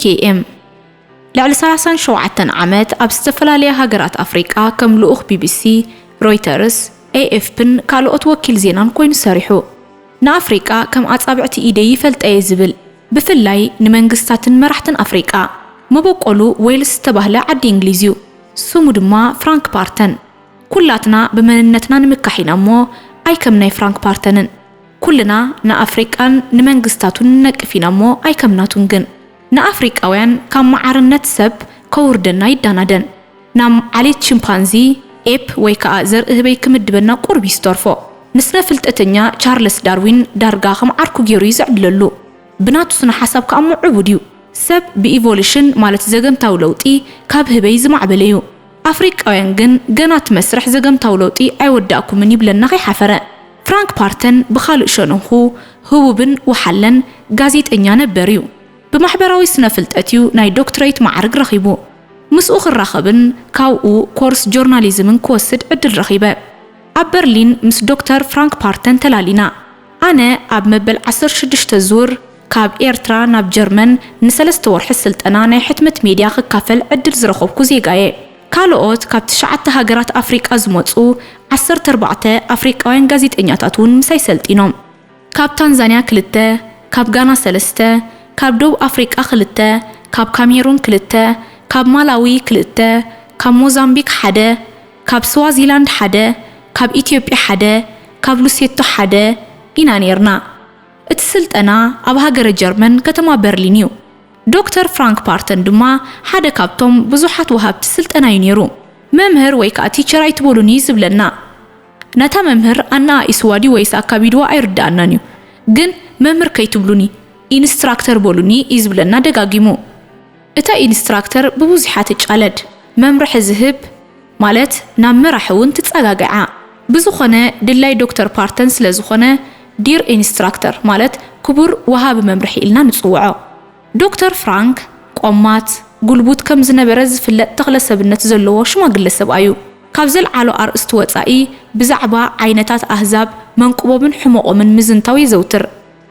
ኬ ኤም። ልዕሊ ሰላሳን ሸውዓተን ዓመት ኣብ ዝተፈላለያ ሃገራት ኣፍሪቃ ከም ልኡኽ ቢ ቢ ሲ፣ ሮይተርስ፣ ኤ ኤፍ ፒን ካልኦት ወኪል ዜናን ኮይኑ ሰሪሑ። ንኣፍሪቃ ከም ኣጻብዕቲ ኢደይ ይፈልጠየ ዝብል፣ ብፍላይ ንመንግስታትን መራሕትን ኣፍሪቃ። መበቆሉ ዌልስ ዝተባህለ ዓዲ እንግሊዝ እዩ። ስሙ ድማ ፍራንክ ፓርተን። ኩላትና ብመንነትና ንምካሕ ኢና እሞ ኣይከም ናይ ፍራንክ ፓርተንን። ኩልና ንኣፍሪቃን ንመንግስታቱን ንነቅፍ ኢና እሞ ኣይከም ናቱን ግን። ንኣፍሪቃውያን ካብ መዓርነት ሰብ ከውርደና ይዳናደን። ናብ ዓሌት ቺምፓንዚ፣ ኤፕ ወይ ከኣ ዘርኢ ህበይ ክምድበና ቁሩብ ይስተርፎ። ንስነ ፍልጠተኛ ቻርለስ ዳርዊን ዳርጋ ከም ዓርኩ ገይሩ እዩ ዘዕድለሉ። ብናቱ ስነ ሓሳብ ከኣ እሞ ዕቡድ እዩ። ሰብ ብኢቮሉሽን ማለት ዘገምታዊ ለውጢ ካብ ህበይ ዝማዕበለ እዩ። ኣፍሪቃውያን ግን ገና እቲ መስርሕ ዘገምታዊ ለውጢ ኣይወዳእኩምን ይብለና ከይሓፈረ። ፍራንክ ፓርተን ብኻልእ ሸነኹ ህቡብን ወሓለን ጋዜጠኛ ነበር እዩ። ብማሕበራዊ ስነ ፍልጠት እዩ ናይ ዶክትሬት ማዕርግ ረኺቡ። ምስኡ ክራኸብን ካብኡ ኮርስ ጆርናሊዝምን ክወስድ ዕድል ረኺበ። ኣብ በርሊን ምስ ዶክተር ፍራንክ ፓርተን ተላሊና። ኣነ ኣብ መበል ዓሰርተ ሽዱሽተ ዙር ካብ ኤርትራ ናብ ጀርመን ንሰለስተ ወርሒ ስልጠና ናይ ሕትመት ሜድያ ክካፈል ዕድል ዝረኸብኩ ዜጋየ። ካልኦት ካብ ትሽዓተ ሃገራት ኣፍሪቃ ዝመጹ ዓሰርተ ኣርባዕተ ኣፍሪቃውያን ጋዜጠኛታት እውን ምሳይ ሰልጢኖም። ካብ ታንዛንያ ክልተ፣ ካብ ጋና ሰለስተ፣ ካብ ደቡብ ኣፍሪቃ ክልተ፣ ካብ ካሜሩን ክልተ፣ ካብ ማላዊ ክልተ፣ ካብ ሞዛምቢክ ሓደ፣ ካብ ስዋዚላንድ ሓደ፣ ካብ ኢትዮጵያ ሓደ፣ ካብ ሉሴቶ ሓደ ኢና ኔርና። እቲ ስልጠና ኣብ ሃገረ ጀርመን ከተማ በርሊን እዩ። ዶክተር ፍራንክ ፓርተን ድማ ሓደ ካብቶም ብዙሓት ወሃብቲ ስልጠና እዩ ኔሩ። መምህር ወይ ከኣ ቲቸር ኣይትበሉኒ እዩ ዝብለና። ነታ መምህር ኣነኣኢስዋ ድዩ ወይስ ኣካቢድዋ ኣይርድኣናን እዩ። ግን መምህር ከይትብሉኒ፣ ኢንስትራክተር በሉኒ እዩ ዝብለና ደጋጊሙ። እታ ኢንስትራክተር ብብዙሓ ትጫለድ፣ መምርሒ ዝህብ፣ ማለት ናብ መራሒ እውን ትጸጋግዓ። ብዝኾነ ድላይ ዶክተር ፓርተን ስለ ዝኾነ ዲር ኢንስትራክተር ማለት ክቡር ወሃቢ መምርሒ ኢልና ንጽውዖ። ዶክተር ፍራንክ ቆማት፣ ጉልቡት ከም ዝነበረ ዝፍለጥ ተኽለ ሰብነት ዘለዎ ሽማግለ ሰብኣዩ። ካብ ዘልዓሎ ኣርእስቲ ወጻኢ ብዛዕባ ዓይነታት ኣህዛብ መንቅቦምን ሕመቖምን ምዝንታው የዘውትር።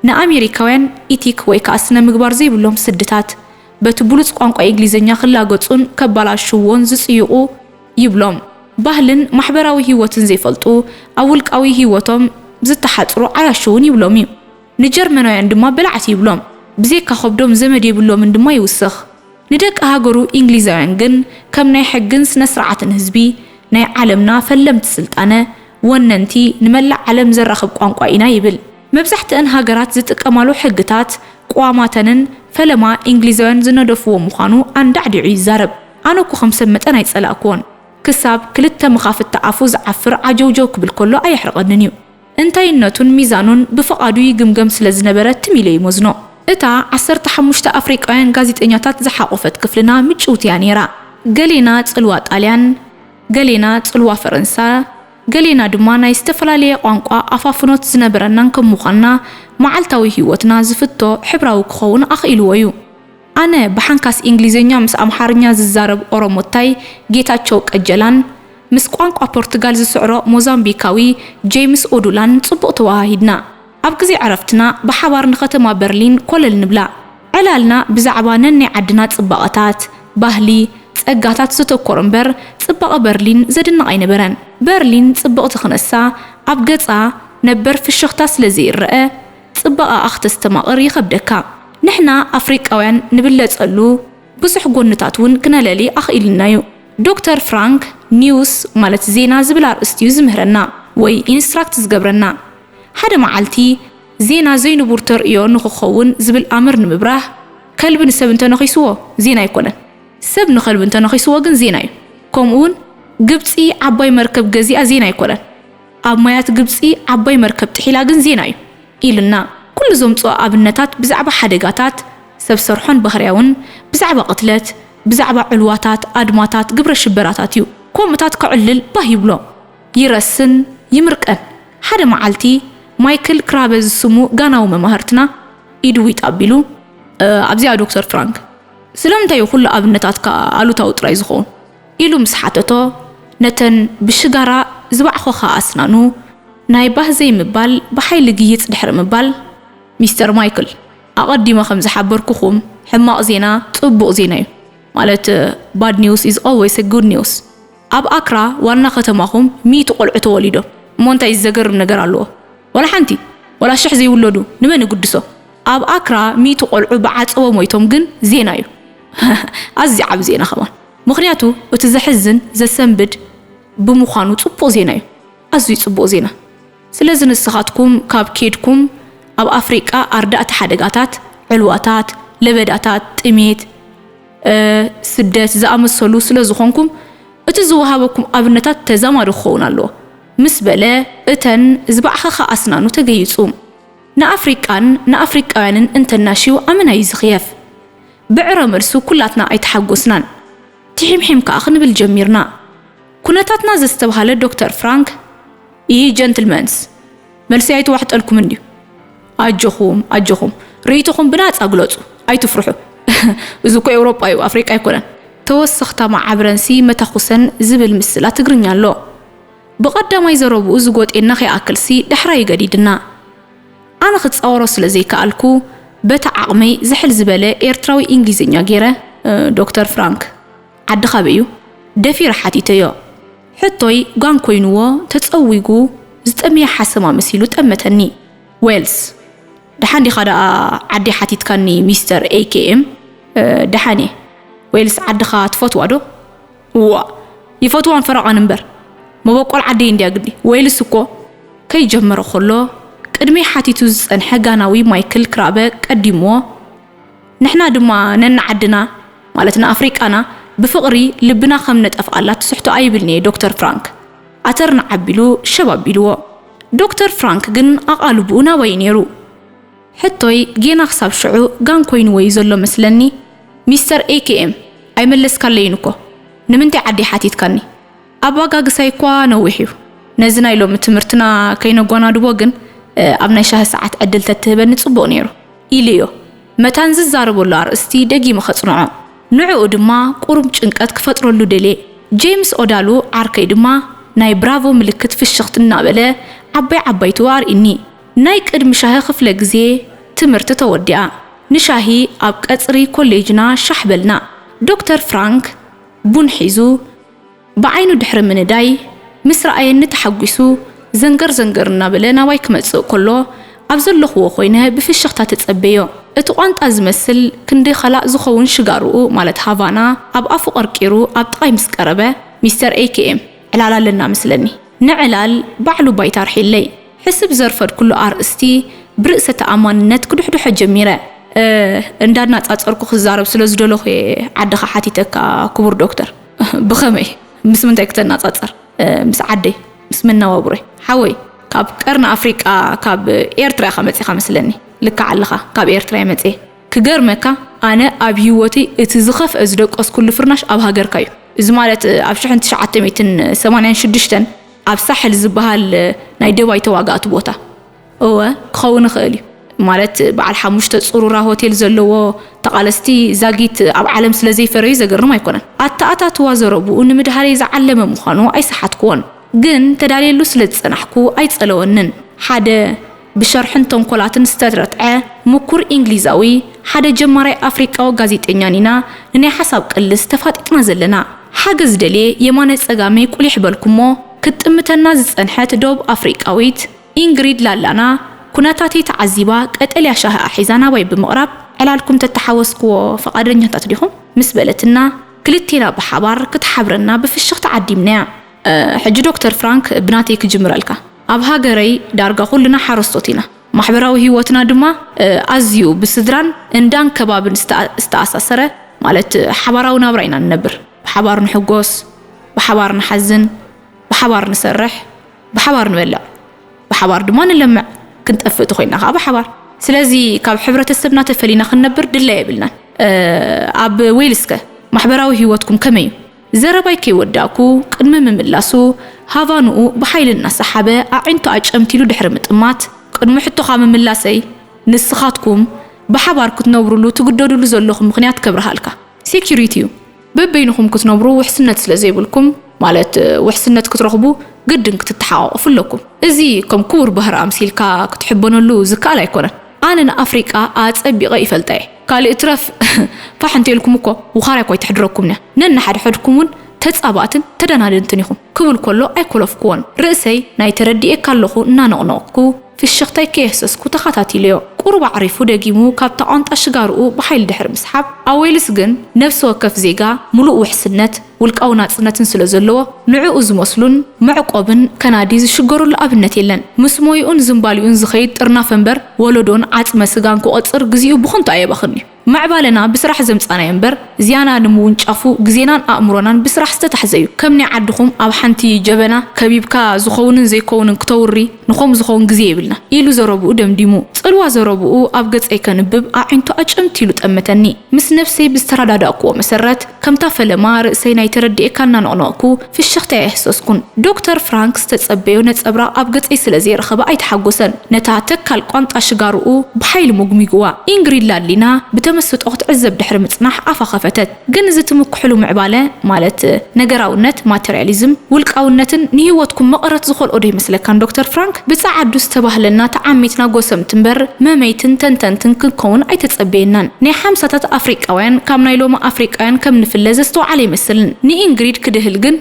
ንኣሜሪካውያን ኢቲክ ወይ ከኣ ስነ ምግባር ዘይብሎም ስድታት፣ በቲ ብሉጽ ቋንቋ እንግሊዝኛ ክላገጹን ከባላሽውዎን ዝጽይቑ ይብሎም። ባህልን ማሕበራዊ ህይወትን ዘይፈልጡ፣ ኣብ ውልቃዊ ህይወቶም ዝተሓጽሩ ዓያሹ እውን ይብሎም እዩ። ንጀርመናውያን ድማ በላዕቲ ይብሎም። ብዘይካ ከብዶም ዘመድ የብሎምን ድማ ይውስኽ። ንደቂ ሃገሩ እንግሊዛውያን ግን ከም ናይ ሕግን ስነ ስርዓትን ህዝቢ፣ ናይ ዓለምና ፈለምቲ ስልጣነ፣ ወነንቲ፣ ንመላእ ዓለም ዘራኽብ ቋንቋ ኢና ይብል። መብዛሕትአን ሃገራት ዝጥቀማሉ ሕግታት፣ ቅዋማተንን ፈለማ እንግሊዛውያን ዝነደፍዎ ምዃኑ ኣንዳዕዲዑ ይዛረብ። ኣነ እኮ ከም ሰብ መጠን ኣይጸላእክዎን። ክሳብ ክልተ መኻፍቲ ኣፉ ዝዓፍር ዓጀውጀው ክብል ከሎ ኣየሕርቐንን እዩ። እንታይነቱን ሚዛኑን ብፍቓዱ ይግምገም ስለ ዝነበረ ትም ኢለ ይመዝኖ። እታ ዓሰርተ ሓሙሽተ ኣፍሪቃውያን ጋዜጠኛታት ዝሓቖፈት ክፍልና ምጭውቲ እያ ነይራ። ገሌና ጽልዋ ጣልያን፣ ገሌና ጽልዋ ፈረንሳ፣ ገሌና ድማ ናይ ዝተፈላለየ ቋንቋ ኣፋፍኖት ዝነበረናን ከም ምዃንና መዓልታዊ ህይወትና ዝፍቶ ሕብራዊ ክኸውን ኣኽኢልዎ እዩ። ኣነ ብሓንካስ እንግሊዝኛ ምስ ኣምሓርኛ ዝዛረብ ኦሮሞታይ ጌታቸው ቀጀላን ምስ ቋንቋ ፖርቱጋል ዝስዕሮ ሞዛምቢካዊ ጄምስ ኦዱላን ጽቡቕ ተወሃሂድና። ኣብ ግዜ ዕረፍትና ብሓባር ንከተማ በርሊን ኮለል ንብላ። ዕላልና ብዛዕባ ነናይ ዓድና ጽባቐታት፣ ባህሊ፣ ጸጋታት ዘተኮረ እምበር ጽባቐ በርሊን ዘድንቕ ኣይነበረን። በርሊን ጽብቕቲ ክነሳ ኣብ ገጻ ነበር ፍሽኽታ ስለ ዘይረኣ ጽባቐኣ ክተስተማቕር ይኸብደካ። ንሕና ኣፍሪቃውያን ንብለጸሉ ብዙሕ ጎንታት እውን ክነለሊ ኣኽኢሉና እዩ። ዶክተር ፍራንክ ኒውስ ማለት ዜና ዝብል ኣርእስቲ እዩ ዝምህረና ወይ ኢንስትራክት ዝገብረና። ሓደ መዓልቲ ዜና ዘይንቡር ተርእዮ ንኽኸውን ዝብል ኣምር ንምብራህ ከልቢ ንሰብ እንተነኺስዎ ዜና ኣይኮነን። ሰብ ንኸልቢ እንተነኺስዎ ግን ዜና እዩ። ከምኡ እውን ግብጺ ዓባይ መርከብ ገዚኣ ዜና ኣይኮነን። ኣብ ማያት ግብጺ ዓባይ መርከብ ጥሒላ ግን ዜና እዩ ኢሉና። ኩሉ ዘምጽኦ ኣብነታት ብዛዕባ ሓደጋታት ሰብ ሰርሖን ባህርያውን፣ ብዛዕባ ቅትለት፣ ብዛዕባ ዕልዋታት፣ ኣድማታት፣ ግብረ ሽበራታት እዩ። ከምኡታት ከዕልል ባህ ይብሎ። ይረስን ይምርቀን። ሓደ መዓልቲ ማይክል ክራበ ዝስሙ ጋናዊ መማህርትና ኢዱ ዊጥ ኣቢሉ፣ "እ፣ ኣብዚኣ ዶክተር ፍራንክ፣ ስለምንታይ እዩ ኩሉ ኣብነታትካ ኣሉታዊ ጥራይ ዝኸውን?" ኢሉ ምስ ሓተቶ፣ ነተን ብሽጋራ ዝባዕኾኻ ኣስናኑ ናይ ባህ ዘይምባል ብሓይሊ ግይጽ ድሕሪ ምባል፣ "ሚስተር ማይክል፣ ኣቐዲመ ከም ዝሓበርኩኹም፣ ሕማቕ ዜና ጽቡቕ ዜና እዩ። ማለት bad news is always a good news። ኣብ ኣክራ ዋና ከተማኹም ሚእቲ ቆልዑ ተወሊዶም። እሞ እንታይ ዘገርም ነገር ኣለዎ? ወላ ሓንቲ። ወላ ሽሕ ዘይውለዱ ንመን ይጉድሶ? ኣብ ኣክራ ሚእቲ ቆልዑ ብዓጸቦ ሞይቶም ግን ዜና እዩ። ኣዝዩ ዓቢ ዜና ከማን። ምኽንያቱ እቲ ዘሕዝን ዘሰንብድ ብምዃኑ ጽቡቕ ዜና እዩ። ኣዝዩ ጽቡቕ ዜና። ስለዚ ንስኻትኩም ካብ ኬድኩም ኣብ ኣፍሪቃ ኣርዳእቲ ሓደጋታት፣ ዕልዋታት፣ ለበዳታት፣ ጥሜት፣ እ፣ ስደት ዝኣመሰሉ ስለ ዝኾንኩም እቲ ዝወሃበኩም ኣብነታት ተዛማዲ ክኸውን ኣለዎ ምስ በለ እተን ዝበዕኸኻ ኣስናኑ ተገይጹ። ንኣፍሪቃን ንኣፍሪቃውያንን እንተናሽዩ ኣመና እዩ ዝኽየፍ። ብዕረ መልሱ ኩላትና ኣይተሓጎስናን። ቲሒምሒም ከኣ ክንብል ጀሚርና። ኩነታትና ዘስተብሃለ ዶክተር ፍራንክ፣ ይህ ጀንትልመንስ መልሲ ኣይተዋሕጠልኩም እንድዩ። ኣጆኹም፣ ኣጆኹም፣ ርእይቶኹም ብናጻ ግለጹ፣ ኣይትፍርሑ። እዚ እኮ ኤውሮጳ እዩ፣ ኣፍሪቃ ኣይኮነን። ተወሰኽታ ማዓብረንሲ መታኹሰን ዝብል ምስላ ትግርኛ ኣሎ። ብቐዳማይ ዘረብኡ ዝጎጤና ከይኣክልሲ ዳሕራይ ገዲድና። ኣነ ክጻወሮ ስለ ዘይከኣልኩ፣ በታ ዓቕመይ ዝሕል ዝበለ ኤርትራዊ እንግሊዝኛ ገይረ፣ "እ፣ ዶክተር ፍራንክ፣ ዓዲ ካበይ እዩ?" ደፊረ ሓቲተዮ። ሕቶይ ጋን ኮይንዎ፣ ተጸዊጉ፣ ዝጠምየ ሓሰማ መሲሉ ጠመተኒ። "ዌልስ፣ ደሓን ዲኻ ደኣ ዓደይ ሓቲትካኒ ሚስተር ኤ ኬ ኤም?" "እ፣ ደሓን እየ። ዌልስ ዓድኻ ትፈትዋ ዶ?" "እዋ፣ ይፈትዋን ፈረቓን እምበር። መበቆል ዓደይ እንድያ ግዲ። ዌልስ እኮ" ከይጀመረ ከሎ፣ ቅድመይ ሓቲቱ ዝጸንሐ ጋናዊ ማይክል ክራበ ቀዲምዎ፣ "ንሕና ድማ ነንዓድና፣ ማለት ንኣፍሪቃና፣ ብፍቕሪ ልብና ከም ነጠፍኣላ ትስሕቶ ኣይብልን'የ ዶክተር ፍራንክ።" ኣተርና ዓቢሉ ሸብ ኣቢልዎ። ዶክተር ፍራንክ ግን ኣቓልብኡ ናባይ ነይሩ። ሕቶይ ጌና ክሳብ ሽዑ ጋን ኮይንዎ እዩ ዘሎ መስለኒ። "ሚስተር ኤ ኬ ኤም፣ ኣይመለስካለይን እኮ። ንምንታይ ዓደይ ሓቲትካኒ? ኣባጋግሳይ እኳ ነዊሕ እዩ። ነዚ ናይ ሎሚ ትምህርትና ከይነጓናድቦ ግን፣ እ፣ ኣብ ናይ ሻሂ ሰዓት ዕድል ተትህበኒ ጽቡቕ ነይሩ" ኢሉዮ። መታን ዝዛረበሉ ኣርእስቲ ደጊመ ከጽንዖ። ንዕኡ ድማ ቁሩብ ጭንቀት ክፈጥረሉ ደልየ። ጄምስ ኦዳሉ ዓርከይ ድማ ናይ ብራቮ ምልክት ፍሽኽት እናበለ ዓባይ ዓባይቱ ኣርኢኒ። ናይ ቅድሚ ሻሂ ክፍለ ግዜ ትምህርቲ ተወዲኣ። ንሻሂ ኣብ ቀጽሪ ኮሌጅና ሻሕ በልና። ዶክተር ፍራንክ ቡን ሒዙ ብዓይኑ ድሕሪ ምንዳይ፣ ምስ ረኣየኒ ተሓጒሱ፣ ዘንገር ዘንገር እናበለ ናባይ ክመጽእ ከሎ፣ ኣብ ዘለኽዎ ኮይነ ብፍሽኽታ ተጸበዮ። እቲ ቋንጣ ዝመስል ክንዲ ከላእ ዝኸውን ሽጋርኡ፣ ማለት ሃቫና፣ ኣብ ኣፉ ቀርቂሩ ኣብ ጥቓይ ምስ ቀረበ፣ "ሚስተር ኤ ኬ ኤም፣ ዕላል ኣለና መስለኒ። ንዕላል ባዕሉ ባይታ ኣርሒለይ። ሕስብ ዘርፈድኩሉ ኣርእስቲ ብርእሰ ተኣማንነት ክድሕድሖ ጀሚረ። እ፣ እንዳናጻጸርኩ ክዛረብ ስለ ዝደለኹ እየ ዓድኻ ሓቲተካ ክቡር ዶክተር።" "ብኸመይ? ምስ ምንታይ ክተናጻጽር?" "እ፣ ምስ ዓደይ፣ ምስ መነባብሮይ። ሓወይ፣ ካብ ቀርኒ ኣፍሪቃ፣ ካብ ኤርትራ ኢኻ መጺኻ መስለኒ?" "ልክዕ ኣለኻ፣ ካብ ኤርትራ እየ መጺኤ። ክገርመካ፣ ኣነ ኣብ ህይወተይ እቲ ዝኸፍአ ዝደቀስኩሉ ፍርናሽ ኣብ ሃገርካ እዩ። እዚ ማለት ኣብ ሽሕን ትሽዓተ ሚእትን ሰማንያን ሽዱሽተን ኣብ ሳሕል ዝበሃል ናይ ደባይ ተዋጋእቲ ቦታ።" "እወ፣ ክኸውን ይኽእል እዩ። ማለት በዓል ሓሙሽተ ጽሩራ ሆቴል ዘለዎ፣ ተቓለስቲ ዛጊት ኣብ ዓለም ስለ ዘይፈረዩ ዘገርም ኣይኮነን። ኣተኣታትዋ ዘረብኡ ንምድሃለይ ዝዓለመ ምዃኑ ኣይሰሓትኩዎን። ግን ተዳልየሉ ስለ ዝጸናሕኩ ኣይጸለወንን። ሓደ ብሸርሕን ተንኮላትን ዝተረትዐ ምኩር እንግሊዛዊ፣ ሓደ ጀማራይ ኣፍሪቃዊ ጋዜጠኛን ኢና ንናይ ሓሳብ ቅልስ ተፋጢጥና ዘለና። ሓገዝ ደልየ የማነ ጸጋመይ ቁሊሕ በልኩሞ፣ ክትጥምተና ዝጸንሐት ደቡብ ኣፍሪቃዊት ኢንግሪድ ላላና፣ ኩነታተይ ተዓዚባ ቀጠልያ ሻሂኣ ሒዛ ናባይ ብምቕራብ፣ ዕላልኩም ተተሓወስክዎ ፈቓደኛታት ዲኹም? ምስ በለትና፣ ክልቴና ብሓባር ክትሓብረና ብፍሽኽታ ዓዲምናያ። እ፣ ሕጂ ዶክተር ፍራንክ፣ ብናተይ ክጅምረልካ። ኣብ ሃገረይ ዳርጋ ኩልና ሓረስቶት ኢና። ማሕበራዊ ህይወትና ድማ፣ እ፣ ኣዝዩ ብስድራን እንዳን ከባብን ዝተኣ-፣ ዝተኣሳሰረ፣ ማለት ሓባራዊ ናብራ ኢና ንነብር። ብሓባር ንሕጎስ፣ ብሓባር ንሓዝን፣ ብሓባር ንሰርሕ፣ ብሓባር ንበልዕ፣ ብሓባር ድማ ንለምዕ። ክንጠፍእ ተኾይንና ከኣ ብሓባር። ስለዚ ካብ ሕብረተሰብና ተፈሊና ክንነብር ድላይ የብልናን። እ፣ ኣብ ዌልስከ ማሕበራዊ ህይወትኩም ከመይ እዩ? ዘረባይ ከይወዳእኩ ቅድሚ ምምላሱ፣ ሃቫንኡ ብሓይሊ እናሰሓበ ኣዒንቱ ኣጨምቲሉ ድሕሪ ምጥማት፣ ቅድሚ ሕቶኻ ምምላሰይ፣ ንስኻትኩም ብሓባር ክትነብሩሉ ትግደዱሉ ዘለኹም ምኽንያት ከብርሃልካ። ሴኩሪቲ እዩ። በበይንኹም ክትነብሩ ውሕስነት ስለ ዘይብልኩም፣ ማለት ውሕስነት ክትረኽቡ ግድን ክትተሓቋቆፉ ኣለኩም። እዚ ከም ክቡር ባህሪ ኣምሲልካ ክትሕበነሉ ዝከኣል ኣይኮነን። ኣነ ንኣፍሪቃ ኣጸቢቐ ይፈልጣ እየ። ካልእ ትረፍ ፋሕ እንተልኩም እኮ ውኻርያ እኳ ኣይትሕድረኩምን እያ። ነንሓድሕድኩም እውን ተጻባእትን ተደናደንትን ኢኹም ክብል ከሎ ኣይኮለፍኩዎን። ርእሰይ ናይ ተረዲኤካ ኣለኹ እናነቕነቕኩ ፍሽኽታይ ከየህሰስኩ ተኸታቲለዮ። ቁሩብ ኣዕሪፉ ደጊሙ ካብታ ቋንጣ ሽጋርኡ ብሓይሊ ድሕሪ ምስሓብ፣ ኣብ ዌልስ ግን ነፍሲ ወከፍ ዜጋ ምሉእ ውሕስነት፣ ውልቃዊ ናጽነትን ስለ ዘለዎ፣ ንዕኡ ዝመስሉን መዕቆብን ከናዲ ዝሽገረሉ ኣብነት የለን። ምስ ሞይኡን ዝንባሊኡን ዝኸይድ ጥርናፈ እምበር ወለዶን ዓጽመ ስጋን ክቖጽር ግዜኡ ብኸንቱ ኣየባኽን'ዩ። ምዕባለና ብስራሕ ዘምጻናዮ እምበር፣ ዝያና ንምውንጫፉ ግዜናን ኣእምሮናን ብስራሕ ዝተታሕዘ እዩ። ከም ናይ ዓድኹም ኣብ ሓንቲ ጀበና ከቢብካ ዝኸውንን ዘይከውንን ክተውሪ፣ ንኸም ዝኸውን ግዜ የብልና ኢሉ ዘረብኡ ደምዲሙ። ጽልዋ ዘረብኡ ኣብ ገጸይ ከንብብ ኣዒንቱ ኣጨምት ኢሉ ጠመተኒ። ምስ ነፍሰይ ብዝተረዳዳእክዎ መሰረት፣ ከምታ ፈለማ ርእሰይ ናይ ተረዲኤካ እናነቕነቕኩ ፍሽኽታ ኣየህሰስኩን። ዶክተር ፍራንክ ዝተጸበዮ ነጸብራቕ ኣብ ገጸይ ስለ ዘይረኸበ ኣይተሓጎሰን። ነታ ተካል ቋንጣ ሽጋርኡ ብሓይሊ ሞግሚግዋ። ኢንግሪድ ላሊና ብተመስጦ ክትዕዘብ ድሕሪ ምጽናሕ ኣፋ ከፈተት። ግን እዚ ትምክሕሉ ምዕባለ፣ ማለት ነገራውነት፣ ማተርያሊዝም፣ ውልቃውነትን ንህይወትኩም መቐረት ዝኸልኦ ዶ ይመስለካን ዶክተር ፍራንክ? ብጸዓዱ ዝተባህለና ተዓሚትና ጎሰምቲ እምበር መመይትን ተንተንትን ክንከውን ኣይተጸበየናን። ናይ ሓምሳታት ኣፍሪቃውያን ካብ ናይ ሎሚ ኣፍሪቃውያን ከም ንፍለ ዘስተውዓለ ኣይመስልን። ንኢንግሪድ ክድህል ግን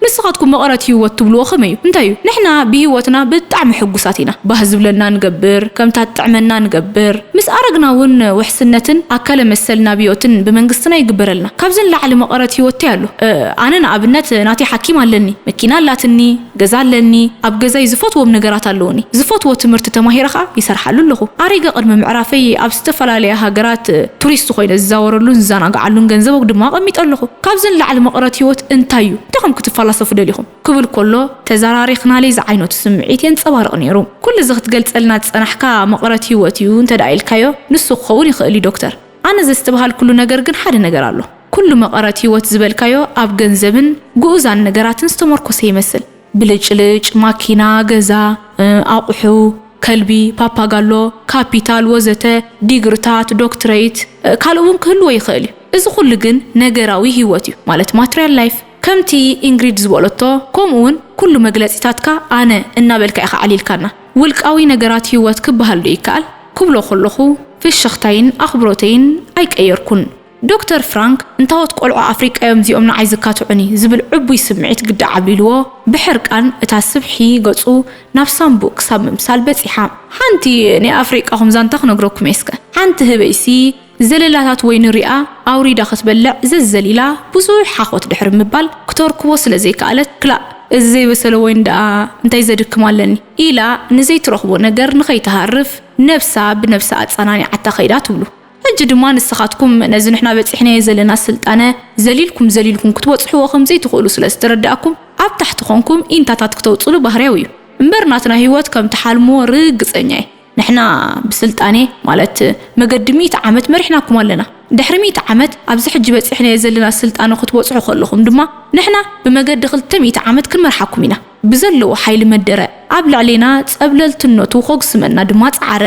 ንስኻትኩም መቐረት ህይወት ትብልዎ ከመይ እዩ? እንታይ እዩ? ንሕና ብህይወትና ብጣዕሚ ሕጉሳት ኢና። ባህ ዝብለና ንገብር፣ ከምታ ትጥዕመና ንገብር። ምስ ኣረግና እውን ውሕስነትን ኣካለ መሰልና ብዮትን ብመንግስትና ይግበረልና። ካብዚ ንላዕሊ መቐረት ህይወት እንታይ ኣሎ? እ፣ ኣነ ንኣብነት ናተይ ሓኪም ኣለኒ፣ መኪና ኣላትኒ፣ ገዛ ኣለኒ፣ ኣብ ገዛይ ዝፈትዎም ነገራት ኣለውኒ። ዝፈትዎ ትምህርቲ ተማሂረ ኸኣ ይሰርሓሉ ኣለኹ። ኣሪገ ቅድሚ ምዕራፈይ ኣብ ዝተፈላለያ ሃገራት ቱሪስት ኮይነ ዝዛወረሉን ዝዘናግዓሉን ገንዘብ ድማ ኣቐሚጠ ኣለኹ። ካብዚ ንላዕሊ መቐረት ህይወት እንታይ እዩ? እንታይ ከም ክትፈላሰፉ ደሊኹም? ክብል ከሎ፣ ተዘራሪኽናለይ ዝዓይነቱ ስምዒት የንጸባርቕ ነይሩ። ኩሉ እዚ ክትገልጸልና ዝጸናሕካ መቐረት ህይወት እዩ እንተ ደኣ ኢልካዮ፣ ንሱ ክኸውን ይኽእል እዩ ዶክተር። ኣነ ዘስተብሃልኩሉ ነገር ግን ሓደ ነገር ኣሎ። ኩሉ መቐረት ህይወት ዝበልካዮ ኣብ ገንዘብን ግኡዛን ነገራትን ዝተመርኮሰ ይመስል። ብልጭልጭ፣ ማኪና፣ ገዛ፣ እ፣ ኣቑሑ፣ ከልቢ፣ ፓፓጋሎ፣ ካፒታል፣ ወዘተ፣ ዲግርታት፣ ዶክትረይት፣ እ፣ ካልእ እውን ክህልዎ ይኽእል እዩ። እዚ ኩሉ ግን ነገራዊ ህይወት እዩ፣ ማለት ማትርያል ላይፍ። ከምቲ ኢንግሪድ ዝበለቶ፣ ከምኡ እውን ኩሉ መግለጺታትካ ኣነ እናበልካ ኢኻ ኣዕሊልካና። ውልቃዊ ነገራት ህይወት ክበሃል ዶ ይከኣል? ክብሎ ከለኹ ፍሽኽታይን ኣኽብሮተይን ኣይቀየርኩን። ዶክተር ፍራንክ፣ እንታዎት ቆልዑ ኣፍሪቃ እዮም እዚኦም ንዓይ ዝካትዑኒ ዝብል ዕቡይ ስምዒት ግዲ ዓብሊልዎ፣ ብሕርቃን እታ ስብሒ ገጹ ናብ ሳንቡእ ክሳብ ምምሳል በጺሓ። ሓንቲ ናይ ኣፍሪቃኹም ዛንታ ክነግረኩም እየ እስከ። ሓንቲ ህበይሲ ዘለላታት ወይኒ ሪኣ ኣውሪዳ ክትበልዕ ዘዘሊላ ብዙሕ ሓኾት ድሕሪ ምባል ክተርክቦ ስለ ዘይከኣለት፣ ክላእ፣ እዚ ዘይበሰለ ወይኒ ደኣ እንታይ ዘድክም ኣለኒ? ኢላ ንዘይትረኽቦ ነገር ንኸይትሃርፍ ነብሳ ብነብሳ ኣጸናኒዓታ ከይዳ ትብሉ። ሕጂ ድማ ንስኻትኩም ነዚ ንሕና በጺሕናዮ ዘለና ስልጣነ ዘሊልኩም ዘሊልኩም ክትበጽሕዎ ከም ዘይትኽእሉ ስለ ዝተረዳእኩም፣ ኣብ ታሕቲ ኾንኩም ኢንታታት ክተውጽሉ ባህርያዊ እዩ። እምበር ናትና ህይወት ከም ትሓልምዎ ርግጸኛ እየ። ንሕና ብስልጣኔ፣ ማለት መገዲ ሚእቲ ዓመት መሪሕናኩም ኣለና። ድሕሪ ሚእቲ ዓመት ኣብዚ ሕጂ በጺሕናዮ ዘለና ስልጣነ ክትበጽሑ ከለኹም ድማ ንሕና ብመገዲ ክልተ ሚእቲ ዓመት ክንመርሓኩም ኢና። ብዘለዎ ሓይሊ መደረ፣ ኣብ ልዕሌና ጸብለልትነቱ ከጉስመና ድማ ጸዓረ።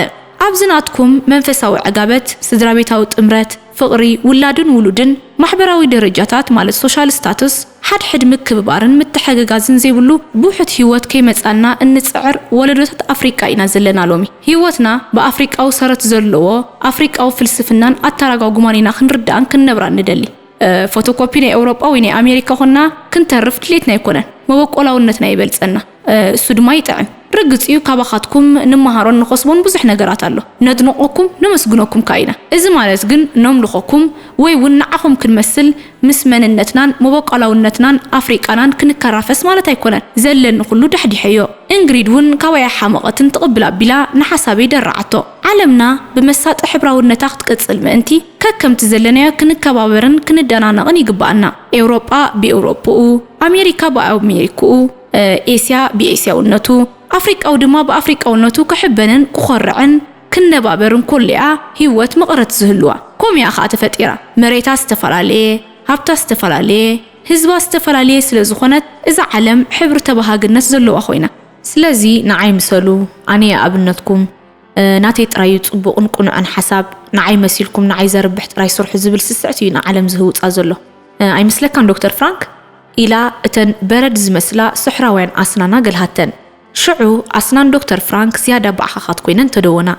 ኣብዚ ናትኩም መንፈሳዊ ዕጋበት፣ ስድራቤታዊ ጥምረት፣ ፍቕሪ፣ ውላድን ውሉድን፣ ማሕበራዊ ደረጃታት ማለት ሶሻል ስታቱስ፣ ሓድሕድ ምክብባርን ምትሕግጋዝን ዘይብሉ ብውሑድ ህይወት ከይመጻና እንጽዕር ወለዶታት ኣፍሪቃ ኢና ዘለና ሎሚ። ህይወትና ብኣፍሪቃዊ ሰረት ዘለዎ ኣፍሪቃዊ ፍልስፍናን ኣተራጓጉማን ኢና ክንርዳእን ክንነብራን ንደሊ። እ፣ ፎቶኮፒ ናይ ኤውሮጳ ወይ ናይ ኣሜሪካ ኾንና ክንተርፍ ድሌትና ኣይኮነን። መበቆላውነትና ይበልጸና። እ፣ እሱ ድማ ይጥዕም። ርግጽ እዩ፣ ካባኻትኩም ንመሃሮን ንኸስቦን ብዙሕ ነገራት ኣሎ። ነድንቐኩም፣ ነመስግነኩም ከኣ ኢና። እዚ ማለት ግን ነምልኾኩም ወይ እውን ንዓኹም ክንመስል ምስ መንነትናን መበቆላውነትናን ኣፍሪቃናን ክንከራፈስ ማለት ኣይኮነን። ዘለኒ ኩሉ ዳሕዲሐዮ። ኢንግሪድ እውን ካባይ ኣይሓመቐትን ትቕብል ኣቢላ ንሓሳበይ ደረዓቶ። ዓለምና ብመሳጢ ሕብራውነታ ክትቅጽል ምእንቲ ከከምቲ ዘለናዮ ክንከባበርን ክንደናነቕን ይግበኣና። ኤውሮጳ ብኤውሮጳኡ፣ ኣሜሪካ ብኣሜሪክኡ፣ እ፣ ኤስያ ብኤስያውነቱ፣ ኣፍሪቃዊ ድማ ብኣፍሪቃውነቱ ክሕበንን ክኾርዕን ክነባበርን ኮሎ እያ ህይወት መቐረት ዝህልዋ። ከምኡ እያ ኸኣ ተፈጢራ። መሬታ ዝተፈላለየ፣ ሃብታ ዝተፈላለየ፣ ህዝባ ዝተፈላለየ ስለ ዝኾነት እዛ ዓለም ሕብሪ ተበሃግነት ዘለዋ ኮይና። ስለዚ ንዓይ ምሰሉ፣ ኣነ እየ ኣብነትኩም። እ፣ ናተይ ጥራይ እዩ ጽቡቕን ቅኑዕን ሓሳብ፣ ንዓይ መሲልኩም ንዓይ ዘርብሕ ጥራይ ስርሑ ዝብል ስስዕት እዩ ንዓለም ዝህውጻ ዘሎ። እ፣ ኣይመስለካን ዶክተር ፍራንክ? ኢላ እተን በረድ ዝመስላ ስሕራውያን ኣስናና ገልሃተን። ሽዑ ኣስናን ዶክተር ፍራንክ ዝያዳ ባዕኻኻት ኮይነን ተደወና።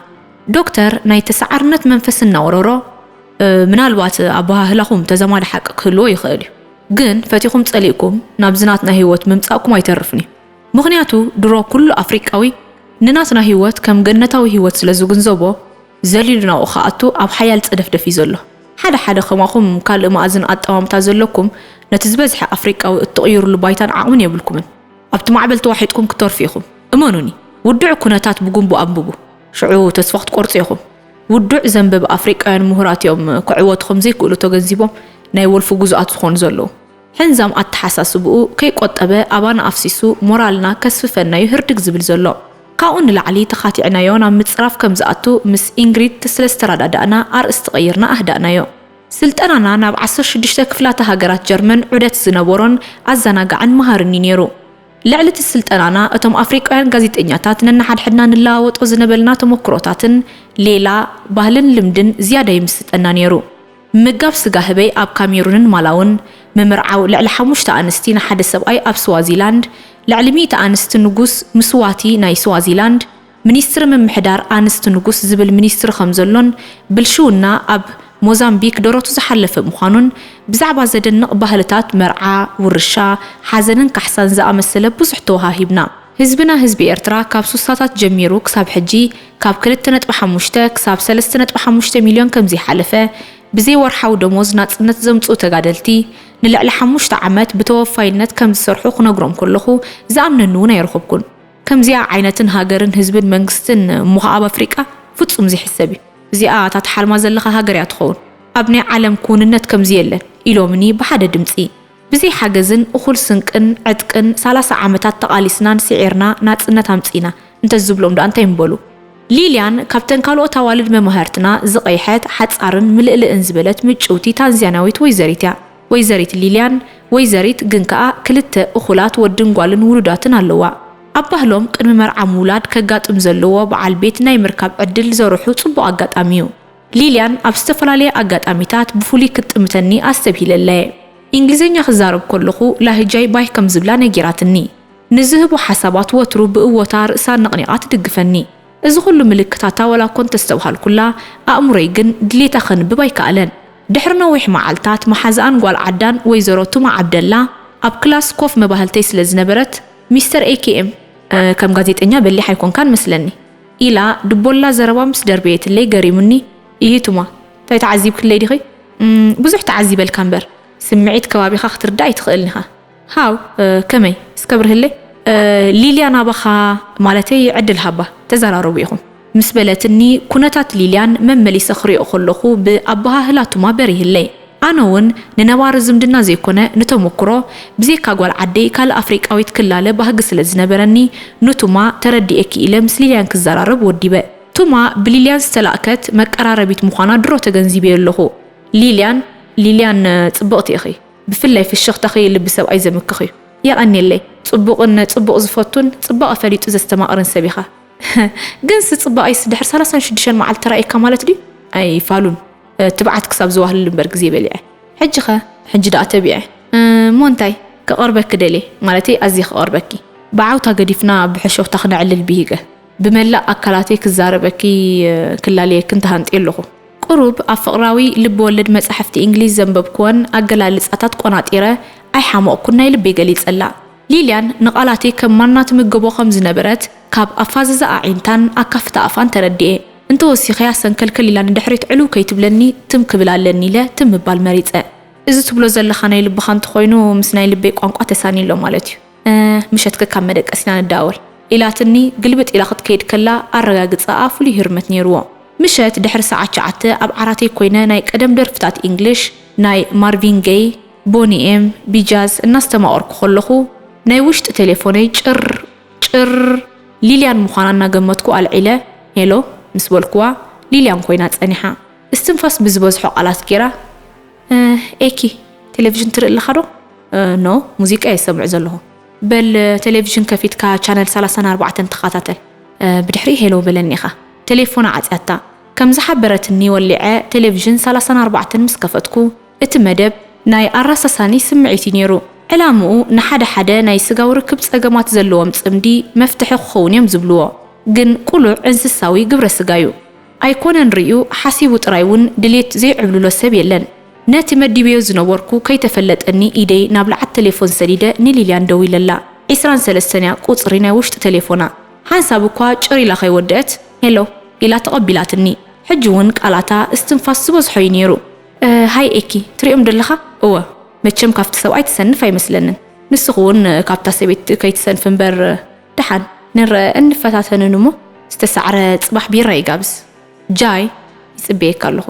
ዶክተር ናይ ተሰዓርነት መንፈስ እናወረሮ፣ ምናልባት ኣበሃህላኹም ተዛማዲ ሓቂ ክህልዎ ይኽእል እዩ፣ ግን ፈቲኹም ጸሊእኩም ናብዚ ናትና ህይወት ምምጻእኩም ኣይተርፍን እዩ። ምኽንያቱ ድሮ ኩሉ ኣፍሪቃዊ ንናትና ህይወት ከም ገነታዊ ህይወት ስለ ዝግንዘቦ፣ ዘሊሉ ናብኡ ክኣቱ ኣብ ሓያል ጸደፍደፍ እዩ ዘሎ። ሓደ ሓደ ከማኹም ካልእ መኣዝን ኣጠማምታ ዘለኩም፣ ነቲ ዝበዝሐ ኣፍሪቃዊ እትቕይሩሉ ባይታን ዓቕምን የብልኩምን። ኣብቲ ማዕበል ተዋሒጥኩም ክትተርፉ ኢኹም። እመኑኒ፣ ውዱዕ ኩነታት ብጉንቡ ኣንብቡ። ሽዑ ተስፋ ክትቆርጹ ኢኹም። ውዱዕ ዘንበብ ኣፍሪቃውያን ምሁራት እዮም ክዕወቱ ከም ዘይክእሉ ተገንዚቦም ናይ ወልፊ ግዙኣት ዝኾኑ ዘለዉ። ሕንዛም ኣተሓሳስብኡ ከይቆጠበ ኣባና ኣፍሲሱ ሞራልና ከስፍፈና እዩ ህርድግ ዝብል ዘሎ። ካብኡ ንላዕሊ ተኻቲዕናዮ ናብ ምጽራፍ ከም ዝኣቱ ምስ ኢንግሪድ ስለ ዝተረዳዳእና ኣርእስቲ ቀይርና ኣህዳእናዮ። ስልጠናና ናብ ዓሰርተ ሽዱሽተ ክፍላተ ሃገራት ጀርመን ዑደት ዝነበሮን ኣዘናጋዕን መሃርን እዩ ነይሩ። ልዕሊ እቲ ስልጠናና እቶም ኣፍሪቃውያን ጋዜጠኛታት ነንሓድሕድና ንለዋወጦ ዝነበልና ተመክሮታትን ሌላ ባህልን ልምድን ዝያዳ ይምስጠና ነይሩ። ምምጋብ ስጋ ህበይ ኣብ ካሜሩንን ማላውን፣ ምምርዓው ልዕሊ ሓሙሽተ ኣንስቲ ንሓደ ሰብኣይ ኣብ ስዋዚላንድ፣ ልዕሊ ሚእቲ ኣንስቲ ንጉስ ምስዋቲ ናይ ስዋዚላንድ፣ ሚኒስትሪ ምምሕዳር ኣንስቲ ንጉስ ዝብል ሚኒስትሪ ከም ዘሎን ብልሽውና ኣብ ሞዛምቢክ ደረቱ ዝሓለፈ ምዃኑን ብዛዕባ ዘደንቕ ባህልታት መርዓ፣ ውርሻ፣ ሓዘንን ካሕሳን ዝኣመሰለ ብዙሕ ተወሃሂብና። ህዝብና ህዝቢ ኤርትራ ካብ ሱሳታት ጀሚሩ ክሳብ ሕጂ ካብ ክልተ ነጥቢ ሓሙሽተ ክሳብ ሰለስተ ነጥቢ ሓሙሽተ ሚልዮን ከም ዘይሓለፈ፣ ብዘይ ወርሓዊ ደሞዝ ናጽነት ዘምጽኡ ተጋደልቲ ንልዕሊ ሓሙሽተ ዓመት ብተወፋይነት ከም ዝሰርሑ ክነግሮም ከለኹ ዝኣምነኒ እውን ኣይረኸብኩን። ከምዚኣ ዓይነትን ሃገርን ህዝብን መንግስትን እሞ ኸኣ ኣብ ኣፍሪቃ ፍጹም ዘይሕሰብ እዩ። እዚኣ እታ ትሓልማ ዘለኻ ሃገር እያ ትኸውን። ኣብ ናይ ዓለም ክውንነት ከምዚ የለን ኢሎምኒ ብሓደ ድምጺ። ብዘይ ሓገዝን እኹል ስንቅን ዕጥቅን ሰላሳ ዓመታት ተቓሊስናን ስዒርና ናጽነት ኣምጺእና እንተዝብሎም ደኣ እንታይ ምበሉ? ሊልያን ካብተን ካልኦት ኣዋልድ መማህርትና ዝቐይሐት ሓጻርን ምልእልእን ዝበለት ምጭውቲ ታንዛንያዊት ወይዘሪት እያ። ወይዘሪት ሊልያን፣ ወይዘሪት ግን ከኣ ክልተ እኹላት ወድን ጓልን ውሉዳትን ኣለዋ። ኣብ ባህሎም ቅድሚ መርዓ ምውላድ ከጋጥም ዘለዎ በዓል ቤት ናይ ምርካብ ዕድል ዘርሑ ጽቡቕ ኣጋጣሚ እዩ። ሊልያን ኣብ ዝተፈላለየ ኣጋጣሚታት ብፍሉይ ክትጥምተኒ ኣስተብሂለለየ። እንግሊዝኛ ክዛረብ ከለኹ ላህጃይ ባህ ከም ዝብላ ነጊራትኒ። ንዝህቦ ሓሳባት ወትሩ ብእወታ ርእሳ ነቕኒቓ ትድግፈኒ። እዚ ኹሉ ምልክታታ ዋላ እኮ እንተስተብሃልኩላ፣ ኣእምሮይ ግን ድሌታ ከንብብ ኣይከኣለን። ድሕሪ ነዊሕ መዓልታት፣ መሓዛኣን ጓል ዓዳን ወይዘሮ ቱማ ዓብደላ ኣብ ክላስ ኮፍ መባህልተይ ስለ ዝነበረት፣ ሚስተር ኤ ኬ ኤም፣ እ፣ ከም ጋዜጠኛ በሊሕ ኣይኮንካን መስለኒ፣ ኢላ ድቦላ ዘረባ ምስ ደርበየትለይ ገሪሙኒ፣ ይሂ ቱማ፣ እንታይ ተዓዚብክለይ ዲኺ? እም፣ ብዙሕ ተዓዚበልካ እምበር፣ ስምዒት ከባቢኻ ክትርዳእ ኣይትኽእልን ኢኻ። ሃው፣ እ፣ ከመይ? እስከ ብርህለይ። እ፣ ሊልያ ናባኻ፣ ማለተይ ዕድል ሃባ፣ ተዘራረቡ ኢኹም። ምስ በለትኒ፣ ኩነታት ሊልያን መመሊሰ ክሪኦ ከለኹ ብኣበሃህላ ቱማ በሪህለይ። ኣነ እውን ንነባሪ ዝምድና ዘይኮነ ንተመኩሮ፣ ብዘይካ ጓል ዓደይ ካልእ ኣፍሪቃዊት ክላለ ባህጊ ስለ ዝነበረኒ፣ ንቱማ ተረዲኤኪ ኢለ ምስ ሊልያን ክዘራረብ ወዲበ። ቱማ ብሊልያን ዝተላእከት መቀራረቢት ምዃና ድሮ ተገንዚበዮ ኣለኹ። ሊልያን፣ ሊልያን፣ ጽብቕቲ ኢኺ። ብፍላይ ፍሽኽታኺ ልቢ ሰብኣይ ዘምክኽ እዩ። የቐንየለይ። ጽቡቕን ጽቡቕ ዝፈቱን ጽባቐ ፈሊጡ ዘስተማቕርን ሰብ ኢኻ። ግንስ ጽባቐይስ ድሕሪ ሰላሳን ሽዱሽተን መዓልቲ ተራእየካ ማለት ድዩ? ኣይፋሉን። እ፣ ትብዓት ክሳብ ዝዋህልል እምበር ግዜ በሊዐ። ሕጂኸ? ሕጂ ደኣ ተቢዐ። እ፣ እሞ እንታይ? ክቐርበኪ ደልየ። ማለተይ ኣዝየ ክቐርበኪ። ብዓውታ ገዲፍና ብሕሾኽታ ክነዕልል ብሂገ። ብመላእ ኣካላተይ ክዛረበኪ፣ እ፣ ክላለየክን ተሃንጥየ ኣለኹ። ቁሩብ ኣብ ፍቕራዊ ልብ-ወለድ መጻሕፍቲ እንግሊዝ ዘንበብኩወን ኣገላልጻታት ቆናጢረ ኣይሓመቕኩን፣ ናይ ልበይ ገሊጸላ። ሊልያን ንቓላተይ ከም ማና ትምገቦ ከም ዝነበረት ካብ ኣፋዝዛ ኣዒንታን ኣካፍታ ኣፋን ተረዲኤ። እንተወሲኸያ ሰንከልከል ኢላ ንድሕሪት ዕልው ከይትብለኒ ትም ክብል ኣለኒ ኢለ ትም ምባል መሪጸ። እዚ ትብሎ ዘለኻ ናይ ልብኻ እንተኾይኑ ምስ ናይ ልበይ ቋንቋ ተሳንዩ ኣሎ ማለት እዩ። እ፣ ምሸት ከካብ መደቀሲና ንደዋወል ኢላትኒ ግልብጥ ኢላ ክትከይድ ከላ ኣረጋግጻኣ ፍሉይ ህርመት ነይርዎ። ምሸት ድሕሪ ሰዓት ትሽዓተ ኣብ ዓራተይ ኮይነ ናይ ቀደም ደርፍታት ኢንግሊሽ ናይ ማርቪን ገይ፣ ቦኒ ኤም፣ ቢጃዝ እናስተማቐርኩ ከለኹ ናይ ውሽጢ ቴሌፎነይ ጭር ጭር ሊልያን ምዃና እናገመትኩ ኣልዒለ ሄሎ ምስ በልኩዋ ሊልያን ኮይና ጸኒሓ። እስትንፋስ ብዝበዝሖ ቃላት ጌራ እ፣ ኤኪ፣ ቴሌቪዥን ትርኢ ኣለኻ ዶ? እ፣ ኖ፣ ሙዚቃ እየ ዝሰምዕ ዘለኹ። በል፣ ቴሌቪዥን ከፊትካ ቻነል ሰላሳን ኣርባዕተን ተኸታተል። እ፣ ብድሕሪ ሄሎ በለኒ ኢኻ። ቴሌፎና ዓጽያታ። ከም ዝሓበረትኒ ወሊዐ ቴሌቪዥን ሰላሳን ኣርባዕተን ምስ ከፈትኩ፣ እቲ መደብ ናይ ኣራሳሳኒ ስምዒት እዩ ነይሩ። ዕላምኡ ንሓደ ሓደ ናይ ስጋዊ ርክብ ጸገማት ዘለዎም ጽምዲ መፍትሒ ክኸውን እዮም ዝብልዎ። ግን ቁሉዕ እንስሳዊ ግብረ ስጋ እዩ። ኣይኮነን ርእዩ፣ ሓሲቡ ጥራይ እውን ድሌት ዘይዕብልሎ ሰብ የለን። ነቲ መዲበዮ ዝነበርኩ ከይተፈለጠኒ ኢደይ ናብ ለዓት ቴሌፎን ሰዲደ ንሊልያን ደዊለላ። ዒስራን ሰለስተን እያ ቁጽሪ ናይ ውሽጢ ቴሌፎና። ሓንሳብ እኳ ጭር ኢላ ከይወደአት፣ "ሄሎ" ኢላ ተቐቢላትኒ። ሕጂ እውን ቃላታ እስትንፋስ ዝበዝሖ እዩ ነይሩ። "እ፣ ሃይ ኤኪ፣ ትሪኦም ደለኻ?" "እወ፣ መቸም ካብቲ ሰብኣይ ትሰንፍ ኣይመስለንን። ንስኺ እውን ካብታ ሰበይቲ ከይትሰንፊ እምበር፣ ደሓን ንረአ፣ እንፈታተንን እሞ ዝተሳዕረ ጽባሕ ቢራ ይጋብዝ። ጃይ፣ ይጽበየካ ኣለኹ።"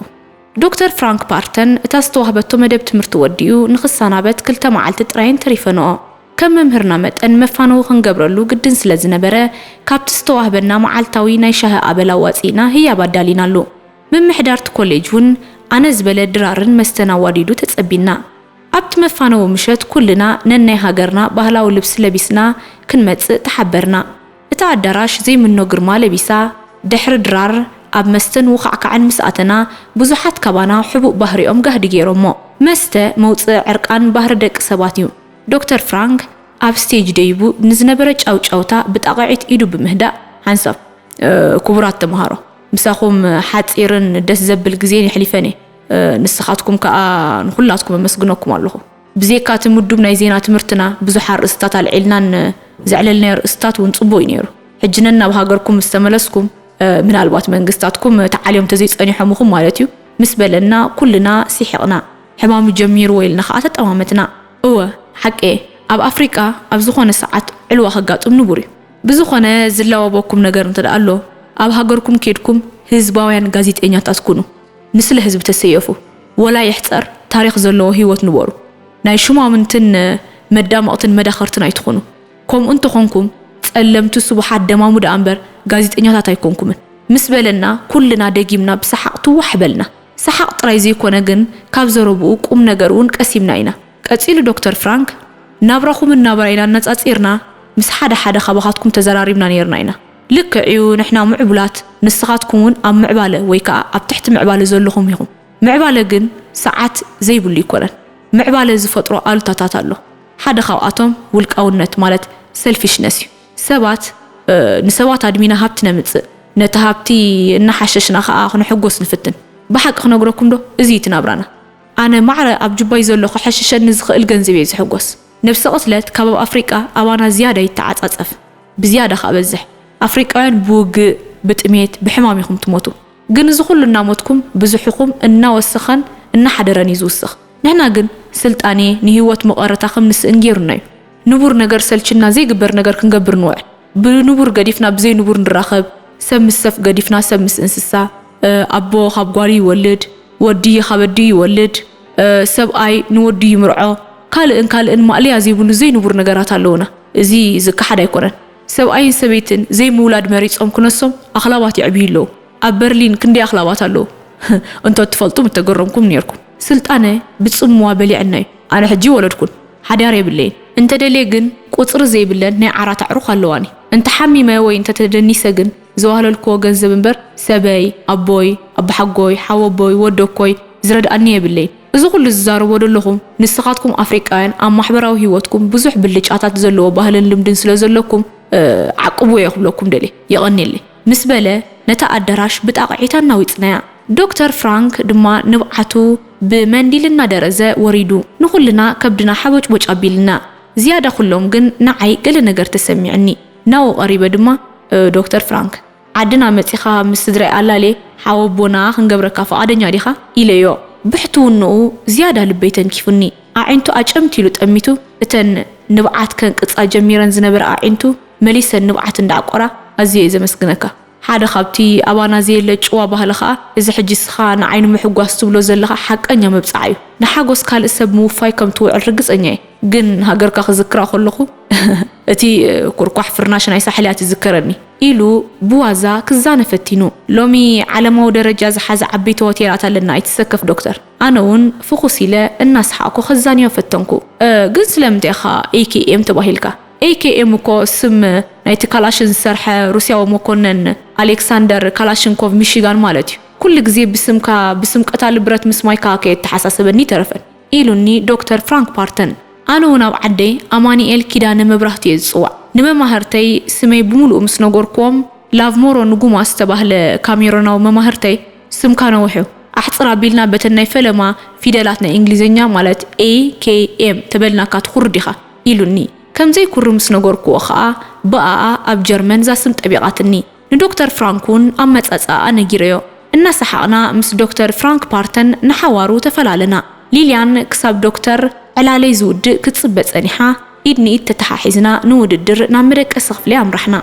ዶክተር ፍራንክ ፓርተን እታ ዝተዋህበቶ መደብ ትምህርቲ ወዲኡ ንኽሰናበት ክልተ መዓልቲ ጥራየን ተሪፈንኦ። ከም መምህርና መጠን መፋነዊ ክንገብረሉ ግድን ስለ ዝነበረ፣ ካብቲ ዝተዋህበና መዓልታዊ ናይ ሻሂ ኣበል ኣዋጺእና ህያብ ኣዳሊናሉ። ምምሕዳር እቲ ኮሌጅ እውን ኣነ ዝበለ ድራርን መስተን ኣዋዲዱ ተጸቢና። ኣብቲ መፋነዊ ምሸት ኩልና ነናይ ሃገርና ባህላዊ ልብሲ ለቢስና ክንመጽእ ተሓበርና። እታ ኣዳራሽ ዘይምኖ ግርማ ለቢሳ፣ ድሕሪ ድራር ኣብ መስተን ውኻዕካዕን ምስ ኣተና፣ ብዙሓት ካባና ሕቡእ ባህሪኦም ጋህዲ ገይሮሞ። መስተ መውጽኢ ዕርቃን ባህሪ ደቂ ሰባት እዩ። ዶክተር ፍራንክ ኣብ ስቴጅ ደይቡ ንዝነበረ ጫውጫውታ ብጣቕዒት ኢዱ ብምህዳእ፣ ሓንሳብ፣ "እ፣ ክቡራት ተምሃሮ፣ ምሳኹም ሓጺርን ደስ ዘብል ግዜን የሕሊፈን እየ። እ፣ ንስኻትኩም ከኣ ንኹላትኩም ኣመስግነኩም ኣለኹ። ብዜካ እቲ ምዱብ ናይ ዜና ትምህርትና ብዙሕ ኣርእስታት ኣልዒልናን ዘዕለልናዮ ኣርእስታት እውን ጽቡቕ እዩ ነይሩ። ሕጂ ነናብ ሃገርኩም ምስ ተመለስኩም፣ እ፣ ምናልባት መንግስታትኩም ተዓልዮም ተዘይጸኒሖምኹም ማለት እዩ" ምስ በለና ኩልና ስሒቕና። ሕማሙ ጀሚርዎ ኢልና ከኣ ተጠማመትና። እወ፣ ሓቂ እየ። ኣብ ኣፍሪቃ ኣብ ዝኾነ ሰዓት ዕልዋ ከጋጥም ንቡር እዩ። ብዝኾነ ዝላወበኩም ነገር እንተ ደኣ ኣሎ፣ ኣብ ሃገርኩም ኬድኩም ህዝባውያን ጋዜጠኛታት ኩኑ። ንስለ ህዝቢ ተሰየፉ። ወላ ይሕጸር ታሪኽ ዘለዎ ህይወት ንበሩ። ናይ ሹማምንትን መዳመቕትን መዳኸርትን ኣይትኹኑ። ከምኡ እንተኾንኩም ጸለምቲ ስቡሓት ደማሙ ደኣ እምበር ጋዜጠኛታት ኣይኮንኩምን ምስ በለና ኩልና ደጊምና ብሰሓቕ ትዋሕ በልና። ሰሓቕ ጥራይ ዘይኮነ ግን ካብ ዘረብኡ ቁም ነገር እውን ቀሲምና ኢና። ቀጺሉ ዶክተር ፍራንክ፣ ናብራኹምን ናብራይን ኣነጻጺርና ምስ ሓደ ሓደ ካባኻትኩም ተዘራሪብና ነይርና ኢና። ልክዕ እዩ፣ ንሕና ምዕቡላት፣ ንስኻትኩም እውን ኣብ ምዕባለ ወይ ከኣ ኣብ ትሕቲ ምዕባለ ዘለኹም ኢኹም። ምዕባለ ግን ሰዓት ዘይብሉ ኣይኮነን። ምዕባለ ዝፈጥሮ ኣሉታታት ኣሎ። ሓደ ካብኣቶም ውልቃውነት ማለት ሰልፊሽነስ እዩ። ሰባት፣ እ፣ ንሰባት ኣድሚና ሃብቲ ነምጽእ፣ ነቲ ሃብቲ እናሓሸሽና ከኣ ክንሕጎስ ንፍትን። ብሓቂ ክነግረኩም ዶ? እዚ እዩ እቲ ናብራና። ኣነ ማዕረ ኣብ ጁባይ ዘሎ ክሕሽሸኒ ዝኽእል ገንዘብ እየ ዝሕጎስ። ነብሰ ቅትለት ካብ ኣብ ኣፍሪቃ ኣባና ዝያዳ ይተዓጻጸፍ። ብዝያዳ ከኣ በዝሕ። ኣፍሪቃውያን ብውግእ፣ ብጥሜት፣ ብሕማም ኢኹም ትሞቱ። ግን እዚ ኩሉ እናሞትኩም፣ ብዝሕኹም እናወሰኸን እናሓደረን እዩ ዝውስኽ። ንሕና ግን ስልጣኔ ንህይወት መቐረታ ከም ንስእን ገይሩና እዩ። ንቡር ነገር ሰልችና ዘይግበር ነገር ክንገብር ንውዕል። ብንቡር ገዲፍና ብዘይ ንቡር ንራኸብ። ሰብ ምስ ሰብ ገዲፍና ሰብ ምስ እንስሳ። እ፣ ኣቦ ካብ ጓሉ ይወልድ፣ ወዲ ካብ ኣዲኡ ይወልድ፣ እ፣ ሰብኣይ ንወዱ ይምርዖ። ካልእን ካልእን ማእለያ ዘይብሉ ዘይንቡር ነገራት ኣለዉና። እዚ ዝከሓድ ኣይኮነን። ሰብኣይን ሰበይትን ዘይምውላድ መሪጾም ክነሶም ኣኽላባት የዕብዩ ኣለዉ። ኣብ በርሊን ክንደይ ኣኽላባት ኣለዉ? እንተ ትፈልጡ ምተገረምኩም ኔርኩም። ስልጣነ ብጽምዋ በሊዐና እዩ። ኣነ ሕጂ ወለድኩን። ሓዳር የብለይን። እንተ ደልየ ግን ቁጽሪ ዘይብለን ናይ ዓራት ኣዕሩኽ ኣለዋኒ። እንተ ሓሚመ ወይ እንተ ተደኒሰ ግን ዘዋህለልክዎ ገንዘብ እምበር ሰበይ፣ ኣቦይ፣ ኣቦሓጎይ፣ ሓወቦይ፣ ወደኮይ ዝረድኣኒ የብለይን። እዚ ኩሉ ዝዛረቦ ዘለኹም ንስኻትኩም ኣፍሪቃውያን ኣብ ማሕበራዊ ህይወትኩም ብዙሕ ብልጫታት ዘለዎ ባህልን ልምድን ስለ ዘለኩም፣ እ፣ ዓቅብዎ እየ ክብለኩም ደልየ። የቐንየለይ። ምስ በለ ነታ ኣዳራሽ ብጣቕዒት ኣናዊጽናያ። ዶክተር ፍራንክ ድማ ንብዓቱ ብመንዲል እናደረዘ ወሪዱ ንኹልና ከብድና ሓቦጭቦጭ ኣቢልና። ዝያዳ ኩሎም ግን ንዓይ ገለ ነገር ተሰሚዕኒ። ናብኡ ቀሪበ ድማ፣ "እ፣ ዶክተር ፍራንክ፣ ዓድና መጺኻ ምስ ስድራይ ኣላልየ ሓወቦና ክንገብረካ ፍቓደኛ ዲኻ?" ኢለዮ። ብሕትውንኡ ዝያዳ ልበይ ተንኪፉኒ። ኣዒንቱ ኣጨምት ኢሉ ጠሚቱ፣ እተን ንብዓት ከንቅጻ ጀሚረን ዝነበረ ኣዒንቱ መሊሰን ንብዓት እንዳዕቆራ፣ ኣዝየ እየ ዘመስግነካ። ሓደ ካብቲ ኣባና ዘየለ ጭዋ ባህሊ ኸኣ፣ እዚ ሕጂ እስኻ ንዓይ ንምሕጓስ ትብሎ ዘለኻ ሓቀኛ መብጽዓ እዩ። ንሓጎስ ካልእ ሰብ ምውፋይ ከም ትውዕል ርግጸኛ እየ። ግን ሃገርካ ክዝክራ ከለኹ፣ እቲ ኩርኳሕ ፍርናሽ ናይ ሳሕል እያ ትዝከረኒ፣ ኢሉ ብዋዛ ክዛነ ፈቲኑ። ሎሚ ዓለማዊ ደረጃ ዝሓዘ ዓበይቲ ሆቴላት ኣለና፣ ኣይትሰከፍ ዶክተር። ኣነ እውን ፍኹስ ኢለ እናሰሓቕኩ ከዛንዮ ፈተንኩ። "እ፣ ግን ስለምንታይ ኢኻ ኤ ኬ ኤም ተባሂልካ?" ኤ ኬ ኤም እኮ ስም ናይቲ ካላሽን ዝሰርሐ ሩስያዊ መኮነን ኣሌክሳንደር ካላሽንኮቭ ሚሺጋን ማለት እዩ። ኩሉ ግዜ ብስምካ፣ ብስም ቀታሊ ብረት ምስማይካ ከየተሓሳሰበኒ ኣይተረፈን፣ ኢሉኒ ዶክተር ፍራንክ ፓርተን። ኣነ እውን ኣብ ዓደይ ኣማኑኤል ኪዳነ መብራህቱ እየ ዝጽዋዕ። ንመማህርተይ ስመይ ብምሉኡ ምስ ነገርኩዎም፣ ላቭሞሮ ንጉማ ዝተባህለ ካሜሮናዊ መማህርተይ፣ ስምካ ነዊሕ እዩ፣ ኣሕጽር ኣቢልና በተን ናይ ፈለማ ፊደላት ናይ እንግሊዝኛ ማለት A K M ተበልናካ ትኹርር ዲኻ? ኢሉኒ። ከም ዘይኩሪ ምስ ነገርኩዎ ኸኣ ብኣኣ ኣብ ጀርመን እዛ ስም ጠቢቓትኒ። ንዶክተር ፍራንክ እውን ኣመጻጽኣኣ ነጊረዮ። እናሰሓቕና ምስ ዶክተር ፍራንክ ፓርተን ንሓዋሩ ተፈላለና። ሊልያን ክሳብ ዶክተር ዕላለይ ዝውድእ ክትጽበ ጸኒሓ፣ ኢድ ንኢድ ተተሓሒዝና ንውድድር ናብ መደቀሲ ክፍሊ ኣምራሕና።